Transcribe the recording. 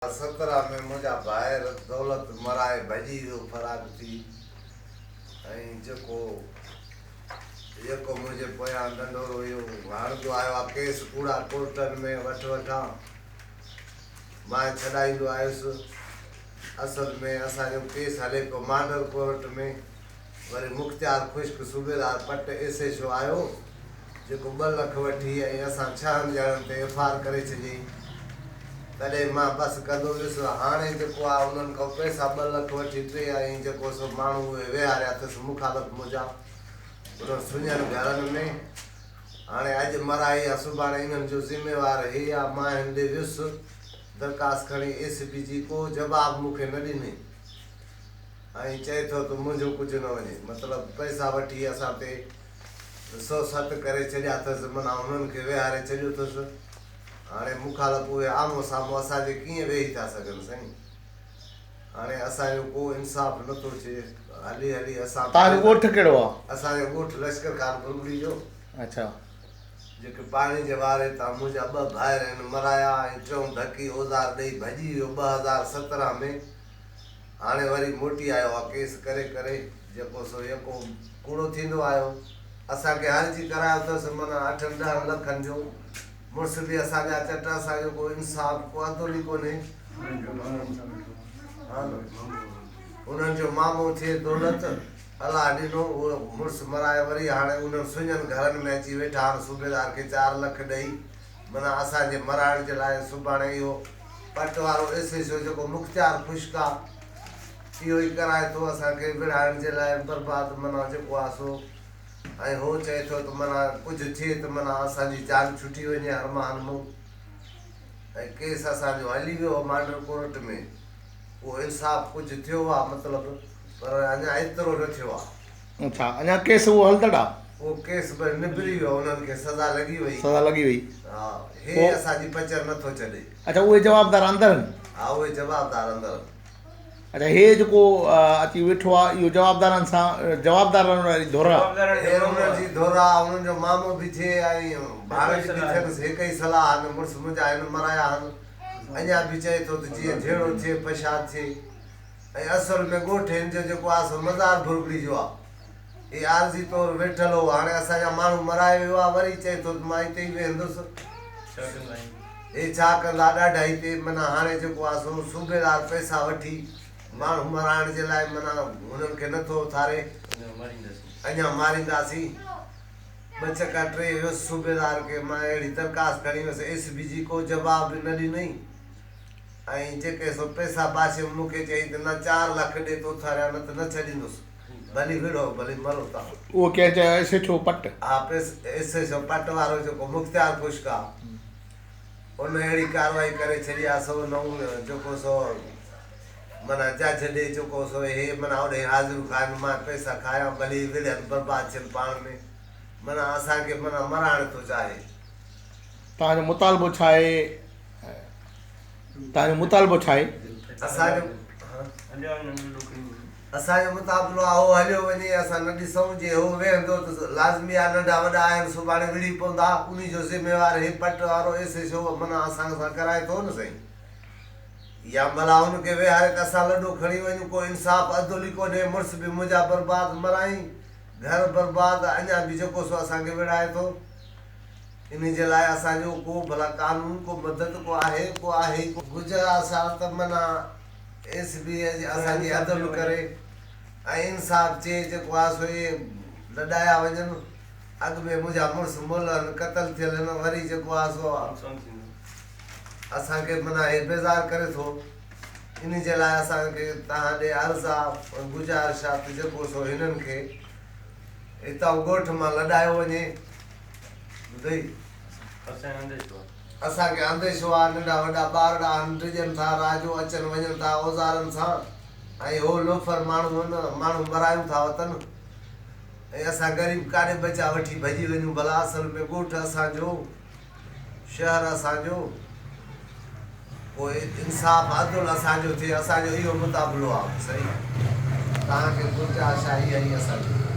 17 ۾ منهنجا ڀائر دولت مرائي ڀڄي ويو فراق ٿي ۽ جيڪو يڪو منهنجي پويان ڍنڍورو اهو هڻندو آيو آ ڪيس ڪوڙا ڪورٽن ۾ وٺ وٺان مان ڇڏائيندو آيس اصل ۾ اسان جو ڪيس هلي پيو مانڊر ڪورٽ ۾ وري مختيار خشڪ صوبيدار پٽ ايس ايڇ او آيو، جيڪو ٻه لک وٺي ۽ اسان ڇهن ڄڻن تي ايف آر ڪري ڇڏيائين. تڏهن مان بس ڪندو ويس. هاڻي جيڪو آ انهن کان پئسا ٻه لک وٺي ٽي ۽ جيڪو سو ماڻهو اهي ويهاريا اٿس مخالف منهنجا انهن سڃن گهرن ۾. هاڻي اڄ مرائي يا سڀاڻي انهن جو ذميوار هي آ. مان هن ڏي ويس درخواست کڻي ايس پي جي ڪو جواب مون کي نه ڏني. ۽ چئي ٿو ته منهنجو ڪجهه نه وڃي. مطلب پئسا وٺي اسان تي 107 ڪري ڇڏيا اٿس، معنيٰ هنن کي ويهاري ڇڏيو اٿس. هاڻي مخالف اهي آمهون سامهون اسان جي ڪيئن ويهي ٿا سگهن سائين. هاڻي اسان جو ڪو انصاف نه ٿو ٿئي. هلي هلي اسان توهان جو ڳوٺ ڪهڙو آ؟ اسان جو ڳوٺ لشڪر خان ڀرڳڙي جو. اڇا. جيڪي پاڻي جي واري تان منهنجا ٻه ڀائر هن مرايا ۽ ٽيون ڌڪي اوزار ڏئي ڀڄي ويو 2017 ۾. هاڻي وري موٽي آيو آ ڪيس ڪري ڪري جيڪو سو يڪو ڪوڙو ٿيندو آيو اسان کي هرجي ڪرايو اٿس معنيٰ اٺن ڏهن لکن جو مڙس به اسان جا چٽ اسان جو ڪو انصاف ڪو عدل ئي ڪونهي ها نه انهن جو مامو ٿئي دولت الله ڏنو اهو مڙس مرائي وري هاڻي انهن سڃن گهرن ۾ اچي ويٺا آهن صوبيدار کي 4 لک ڏئي معنيٰ اسان جي مرائڻ جي لاء سڀاڻي اهو پٽ وارو ايس ايڇ او جيڪو مختيار خشڪ آ اهو ئي ڪرائي ٿو اسان کي وڙهائڻ جي لاء برباد معنيٰ جيڪو آ سو ۽ هو چئي ٿو ته معنيٰ ڪجهه ٿئي ته معنيٰ اسان جي جان ڇٽي وڃي هرمان مون ۽ ڪيس اسان جو هلي ويو هو مانڊر ڪورٽ ۾ اهو انصاف ڪجهه ٿيو آ مطلب پر اڃا ايترو نه ٿيو آ. اڇا اڃا ڪيس اهو هلندڙ آ. اهو ڪيس به نبري ويو انهن کي سزا لڳي وئي. سزا لڳي وئي. ها هي اسان جي پچر نه ٿو ڇڏي. اڇا اهي جوابدار اندر آهن. ها اهي جوابدار اندر آهن. اڇا هي جيڪو اچي ويٺو آ اهو جوابدارن سان جوابدارن واري ڌر آ. هي انهن جي ڌر آ انهن جو مامو به ٿئي ۽ ڀاڻيج به ٿينس هڪ ئي صلاح آهن مڙس منهنجا هن مرايا آهن اڃا به چئي ٿو ته جيئن جهيڙو ٿئي فشاد ٿئي. ۽ اصل ۾ ڳوٺ هن جو جيڪو آ سو مزار ڀرڳڙي جو آ. هي عارضي طور ويٺل هو. هاڻي اسان جا ماڻهو مرائي ويو آ. وري چئي ٿو ته مان هتي ئي ويهندس. هي ڇا ڪندا ڏاڍا هتي معنيٰ هاڻي جيڪو آ سو صوبيدار پئسا وٺي ماڻهو مرائڻ جي لاء معنيٰ هنن کي نه ٿو اٿاري. اڃا مارينداسين. ٻه چڪا ٽي ويس صوبيدار کي مان اهڙي درخواست کڻي ويس ايس بي جي ڪو جواب به نه ڏنئي. ۽ جيڪي سو پئسا باشي مون کي چيائين ته نه 4 لک ڏي ته اٿاريان نه ته نه ڇڏيندس. ڀلي وڙهو ڀلي مرو توهان. اهو ڪنهن چيو ايس ايڇ او پٽ؟ ها ايس ايڇ او پٽ وارو جيڪو مختيار خشڪ آ ان اهڙي ڪارروائي ڪري ڇڏي آ سو نئون جيڪو سو معنيٰ جج ڏي جيڪو سو هي معنيٰ اوڏهين حاضريون کائن مان پئسا کايان ڀلي وڙهن برباد ٿين پاڻ ۾ معنيٰ اسان کي معنيٰ مرائڻ ٿو چاهي. توهان جو مطالبو ڇا آهي؟ توهان جو مطالبو ڇا آهي؟ اسان جو مطابلو آهي هو هليو وڃي اسان نه ڏسون جي هو ويهندو ته لازمي آهي ننڍا وڏا آهن سڀاڻي وڙهي پوندا انهي جو ذميوار هي پٽ وارو ايس ايڇ او معنيٰ اسان سان ڪرائي ٿو نه سائين يا ڀلا هن کي ويهاري ته اسان لڏو کڻي وڃون ڪو انصاف عدل ئي ڪونهي مڙس به منهنجا برباد مرائين گهر برباد اڃا به جيڪو سو اسان کي وڙهائي ٿو. انهي جي لاء اسان جو ڪو ڀلا قانون ڪو مدد ڪو آهي ڪو آهي ئي ڪو. گذريل سال ته معنيٰ ايس بي اي اسان جي عدل ڪري ۽ انصاف چئي جيڪو آهي سو اهي لڏايا وڃن اڳ ۾ منهنجا مڙس مئل آهن قتل ٿيل آهن وري جيڪو آهي سو اسان کي معنيٰ هي بيزار ڪري ٿو انهي جي لاء اسان کي توهان ڏي عرض آهي گذارش آهي ته جيڪو سو هنن کي هتان ڳوٺ مان لڏايو وڃي. ٻڌئي. اسان کي انديشو آ، ننڍا وڏا ٻارڙا آهن، ڊڄن ٿا، رات جو اچن وڃن ٿا اوزارن سان ۽ هو لوفر ماڻهو آهن، ماڻهو مرايون ٿا وتن ۽ اسان غريب ڪاڏي ٻچا وٺي ڀڄي وڃون ڀلا اصل ۾ ڳوٺ اسان جو شهر اسان جو پوء انصاف عدل اسان جو ٿئي اسان جو اهو مطابلو آ سائين توهان کي گهرج آشا اها ئي اسان جي.